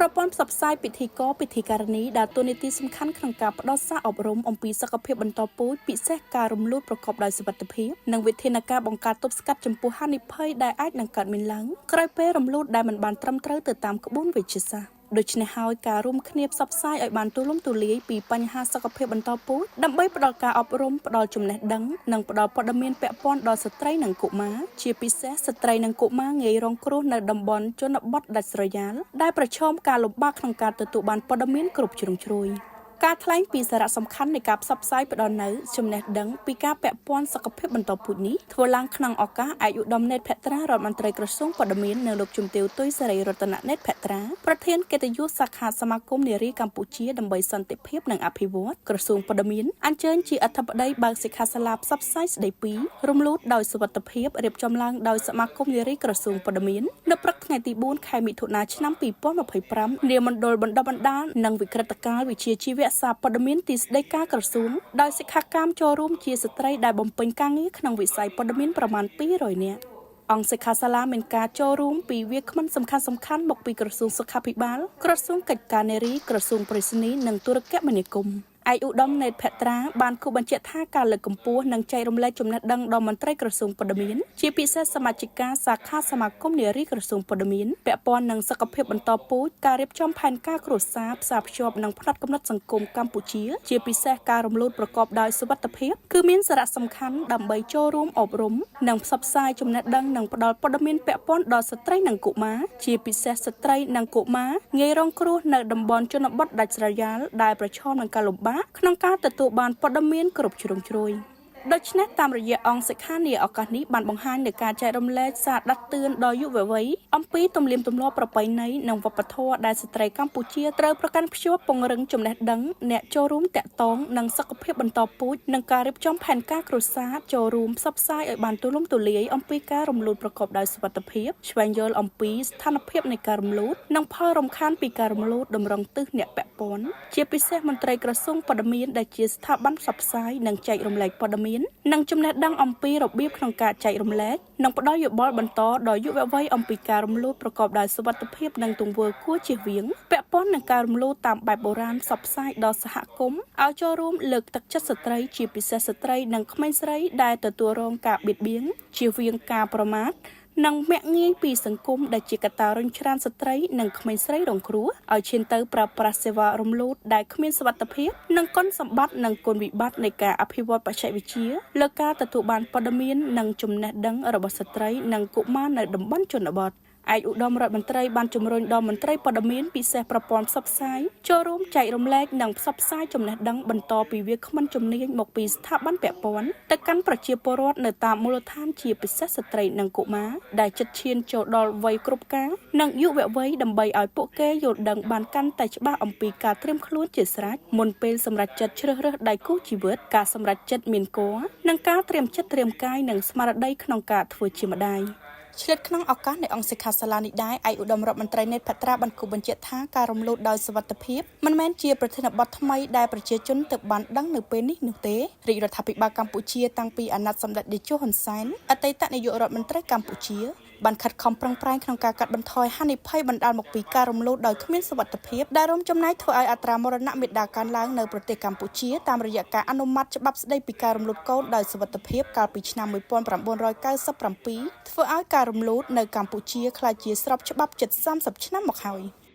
ប្រព័ន្ធផ្សព្វផ្សាយពិធីករពិធីការនីដើរតួនាទីសំខាន់ក្នុងការផ្ដល់សារអប់រំអំពីសុខភាពបន្តពូជពិសេសការរំលូតប្រកបដោយសុវត្ថិភាពនិងវិធានការបង្ការទប់ស្កាត់ចំពោះហានិភ័យដែលអាចនឹងកើតមានឡើងក្រោយពេលរំលូតដែលមិនបានត្រឹមត្រូវទៅតាមក្បួនវិទ្យាសាស្ត្រដូច្នេះហើយការរួមគ្នាផ្សព្វផ្សាយឲ្យបានទូលំទូលាយពីបញ្ហាសុខភាពបន្តពូជដើម្បីផ្ដល់ការអប់រំផ្ដល់ចំណេះដឹងនិងផ្ដល់ព័ត៌មានពាក់ព័ន្ធដល់ស្ត្រីនិងកុមារជាពិសេសស្ត្រីនិងកុមារងាយរងគ្រោះនៅតំបន់ជនបទដាច់ស្រយាលដែលប្រឈមការលំបាកក្នុងការទទួលបានព័ត៌មានគ្រប់ជ្រុងជ្រោយការថ្លែងពីសារៈសំខាន់នៃការផ្សព្វផ្សាយផ្ដល់នូវចំណេះដឹងពីការពាក់ព័ន្ធសុខភាពបន្តពូជនេះធ្វើឡើងក្នុងឱកាសឯកឧត្តមនេតភក្ត្រារដ្ឋមន្ត្រីក្រសួងព័ត៌មាននិងលោកជំទាវទុយសេរីរតននេតភក្ត្រាប្រធានកិត្តិយសសាខាសមាគមនារីកម្ពុជាដើម្បីសន្តិភាពនិងអភិវឌ្ឍក្រសួងព័ត៌មានអញ្ជើញជាអធិបតីបើកសិក្ខាសាលាផ្សព្វផ្សាយស្ដីពីរំលូតដោយសុវត្ថិភាពរៀបចំឡើងដោយសមាគមនារីក្រសួងព័ត៌មាននៅព្រឹកថ្ងៃទី4ខែមិថុនាឆ្នាំ2025នាមណ្ឌលបណ្ដុះបណ្ដាលនិងវិក្រិតកាលវិជ្ជាជីវៈសារព័ត៌មានទីស្តីការក្រសួងដោយសិក្ខាកាមចូលរួមជាស្ត្រីដែលបំពេញការងារក្នុងវិស័យព័ត៌មានប្រមាណ200នាក់អង្គសិក្ខាសាលាមានការចូលរួមពីវាគ្មិនសំខាន់សំខាន់មកពីក្រសួងសុខាភិបាលក្រសួងកិច្ចការនារីក្រសួងប្រៃសណីនិងទូរគមនាគមន៍ឯកឧត្តមនេតភក្ត្រាបានគូបញ្ជាក់ថាការលើកកម្ពស់និងចែករំលែកចំណេះដឹងដល់មន្ត្រីក្រសួងព័ត៌មានជាពិសេសសមាជិកាសាខាសមាគមនារីក្រសួងព័ត៌មានពាក់ព័ន្ធនឹងសុខភាពបន្តពូជការរៀបចំផែនការគ្រួសារផ្សារភ្ជាប់និងផ្នត់គំនិតសង្គមកម្ពុជាជាពិសេសការរំលូតប្រកបដោយសុវត្ថិភាពគឺមានសារៈសំខាន់ដើម្បីចូលរួមអប់រំនិងផ្សព្វផ្សាយចំណេះដឹងនិងផ្ដល់ព័ត៌មានពាក់ព័ន្ធដល់ស្ត្រីនិងកុមារជាពិសេសស្ត្រីនិងកុមារងាយរងគ្រោះនៅតំបន់ជនបទដាច់ស្រយាលដែលប្រឈមនឹងការលំបាកក្នុងការទទួលបានព័ត៌មានគ្រប់ជ្រុងជ្រោយដូច្នេះតាមរយៈអង្គសិក្ខានាឱកាសនេះបានបង្ហាញនូវការចែករំលែកសារដាស់តឿនដល់យុវវ័យអំពីទំនៀមទម្លាប់ប្រពៃណីនិងវប្បធម៌ដែលស្ត្រីកម្ពុជាត្រូវប្រកាន់ខ្ជាប់ពង្រឹងចំណេះដឹងអ្នកចូលរួមតាក់ទងនិងសុខភាពបន្តពូជនិងការរៀបចំផែនការគ្រួសារចូលរួមផ្សព្វផ្សាយឲ្យបានទូលំទូលាយអំពីការរំលូតប្រកបដោយសុវត្ថិភាពស្វែងយល់អំពីស្ថានភាពនៃការរំលូតនិងផលរំខានពីការរំលូតតម្រង់ទិសអ្នកពាក់ព័ន្ធជាពិសេសមន្ត្រីក្រសួងព័ត៌មានដែលជាស្ថាប័នផ្សព្វផ្សាយនិងចែករំលែកព័ត៌មាននិងចំណេះដឹងអំពីរបៀបក្នុងការចែករំលែកនិងផ្ដល់យោបល់បន្តដល់យុវវ័យអំពីការរំលូតប្រកបដោយសុវត្ថិភាពនិងទង្វើគួរជៀសវាងពាក់ព័ន្ធនឹងការរំលូតតាមបែបបុរាណផ្សព្វផ្សាយដល់សហគមន៍ឲ្យចូលរួមលើកទឹកចិត្តស្ត្រីជាពិសេសស្ត្រីនិងក្មេងស្រីដែលទទួលរងការបៀតបៀនជៀសវាងការប្រមាថនិងមាក់ងាយពីសង្គមដែលជាកត្តារុញច្រានស្ត្រីនិងក្មេងស្រីរងគ្រោះឲ្យឈានទៅប្រើប្រាស់សេវារំលូតដែលគ្មានសុវត្ថិភាពនិងគុណសម្បត្តិនិងគុណវិបត្តិនៃការអភិវឌ្ឍបច្ចេកវិទ្យាលើការទទួលបានព័ត៌មាននិងចំណេះដឹងរបស់ស្ត្រីនិងកុមារនៅតំបន់ជនបទឯកឧត្តមរដ្ឋមន្ត្រីបានជំរុញដល់មន្ត្រីព័ត៌មានពិសេសប្រព័ន្ធផ្សព្វផ្សាយចូលរួមចែករំលែកនិងផ្សព្វផ្សាយចំណេះដឹងបន្តពីវាគ្មិនជំនាញមកពីស្ថាប័នពាក់ព័ន្ធទៅកាន់ប្រជាពលរដ្ឋនៅតាមមូលដ្ឋានជាពិសេសស្ត្រីនិងកុមារដែលជិតឈានចូលដល់វ័យគ្រប់ការនិងយុវវ័យដើម្បីឲ្យពួកគេយល់ដឹងបានកាន់តែច្បាស់អំពីការត្រៀមខ្លួនជាស្រេចមុនពេលសម្រេចចិត្តជ្រើសរើសដៃគូជីវិតការសម្រេចចិត្តមានគរនិងការត្រៀមចិត្តត្រៀមកាយនិងស្មារតីក្នុងការធ្វើជាម្ដាយឆ្លៀតក្នុងឱកាសនៃអង្គសិក្ខាសាលានេះដែរឯកឧត្តមរដ្ឋមន្ត្រីនេតភត្រាបានគូបញ្ជាក់ថាការរំលូតដោយសុវត្ថិភាពមិនមែនជាប្រធានបទថ្មីដែលប្រជាជនទើបបានដឹងនៅពេលនេះនោះទេរាជរដ្ឋាភិបាលកម្ពុជាតាំងពីអាណត្តិសម្ដេចតេជោហ៊ុនសែនអតីតនាយករដ្ឋមន្ត្រីកម្ពុជាបានខិតខំប្រឹងប្រែងក្នុងការកាត់បន្ថយហានិភ័យបណ្ដាលមកពីការរំលូតដោយគ្មានសុវត្ថិភាពដែលរួមចំណែកធ្វើឲ្យអត្រាមរណៈមាតាកើនឡើងនៅប្រទេសកម្ពុជាតាមរយៈការអនុម័តច្បាប់ស្តីពីការរំលូតកូនដោយសុវត្ថិភាពកាលពីឆ្នាំ1997ធ្វើឲ្យការរំលូតនៅកម្ពុជាក្លាយជាស្របច្បាប់ជិត30ឆ្នាំមកហើយ។